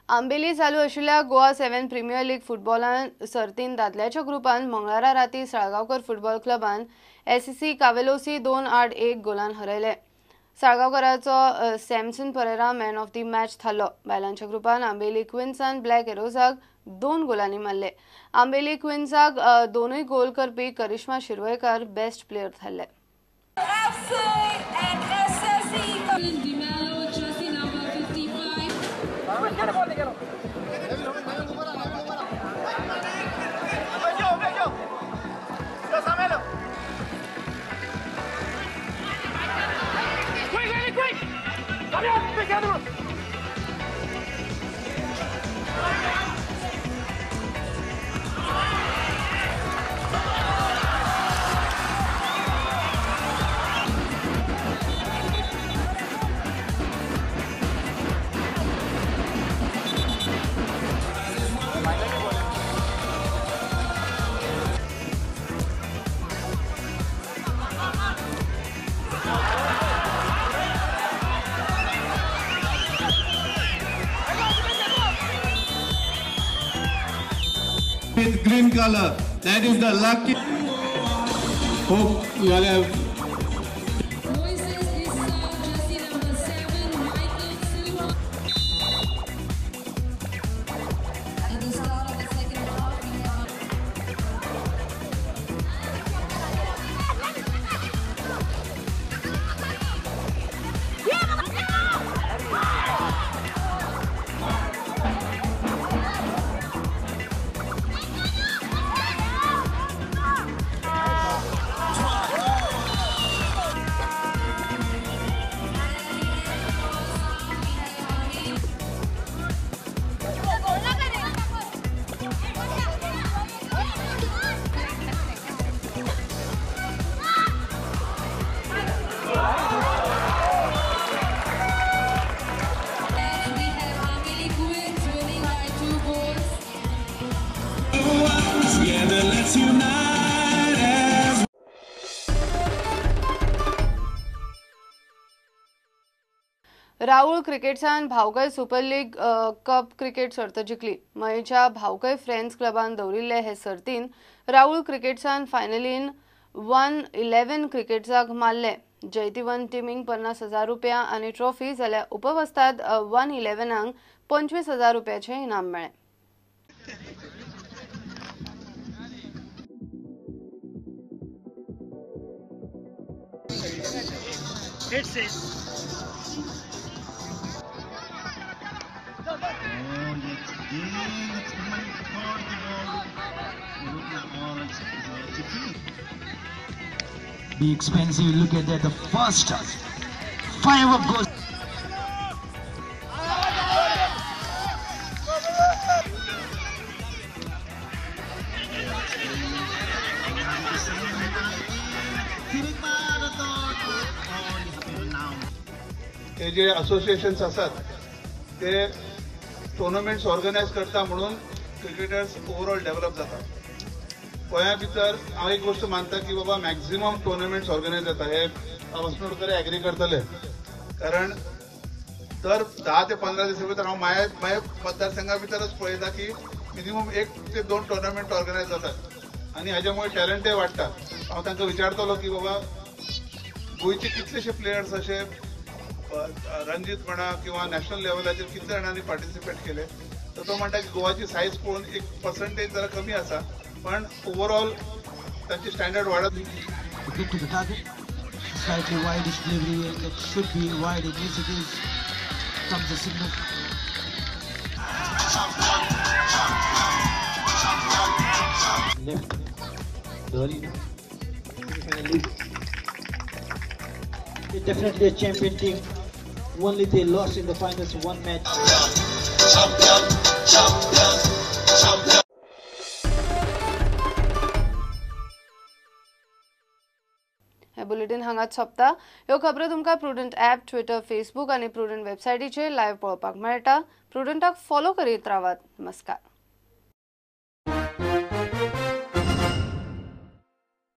आंबेली चालू आशिल्ल्या Goa 7 premier league फुटबॉलान सर्तीन दादल्याच्या ग्रुपान मंगळारा राती साळगांवकर फुटबॉल क्लबान एसएससी कावेलोसी 2-1 गोलान हरयले. साळगांवकराचो Samson Pereira man of the match थारलो. बायलांच्या ग्रुपान आंबेली क्विन्सान ब्लॅक एरोजाक 2 गोलांनी मारले. आंबेली क्विन्साक 2 गोल करपी करिश्मा शिरवयकार बेस्ट प्लेयर थारले. With green color, that is the lucky. Hope you all have. Moises Issa, jersey number 7, Michael Silva. At the start of the second half, we have. Let's unite as Raul क्रिकेटसान भावकय super league cup cricket सर्त जिखली. मयेच्या भावकय friends क्लबान दवरिल्ले हे सर्तीन राऊळ क्रिकेटसान फायनलीन 1-11 क्रिकेटसाक मारले. जैतिवंत टिमींक 50,000 रुपया आनी trophy जाल्यार उपवस्ताद 1-11 25,000 रुपयाचें इनाम मेळ्ळें. Hits it. Oh, yet again, it's meant for the ball. Looking for to be expensive. Look at that, the first 5 up goes. हे जे असोसिएशन्स आसात ते टुर्नामेंट्स ऑर्गनायज करता म्हणून क्रिकेटर्स ओवरऑल डेव्हलप जातात. गोंया भितर हांव एक गोश्ट मानता की बाबा मॅक्झिमम टुर्नामेंट्स ऑर्गनायज जाता, हे हांव वसणुकर एग्री करतले, कारण दर 10 ते 15 दिसां भितर हांव म्हाया मतदारसंघा भितरच पळयता की मिनिमम 1 ते 2 टुर्नामेंट ऑर्गनायज जातात आनी हाज्या मुळे टॅलंटय वाडटा. हांव तांकां विचारतलो की बाबा गोंयचे कितलेशे प्लेयर्स अशे रणजीत म्हणा किंवा नॅशनल लेवलाचेर कितले जाणांनी पार्टिसिपेट केले, तर तो म्हणटा की गोवाची सायज पळोवन एक पर्संटेज जरा कमी आसा, पण ओवरऑल तांची स्टँडर्ड वाडत. Get to the target. Slightly wide delivery, and that should be wide. And yes, it is. Comes the signal. Left. Dhoni. They're definitely a champion team. Only they lost in the finals 1 match. Champion, champion, champion. हे bulletin हांगाच सोंपता. ह्यो खबरो तुमकां prudent app, Twitter, Facebook आनी prudent वेबसायटीचेर live पळोवपाक मेळटा. प्रुडंटाक फॉलो करीत रावात. नमस्कार.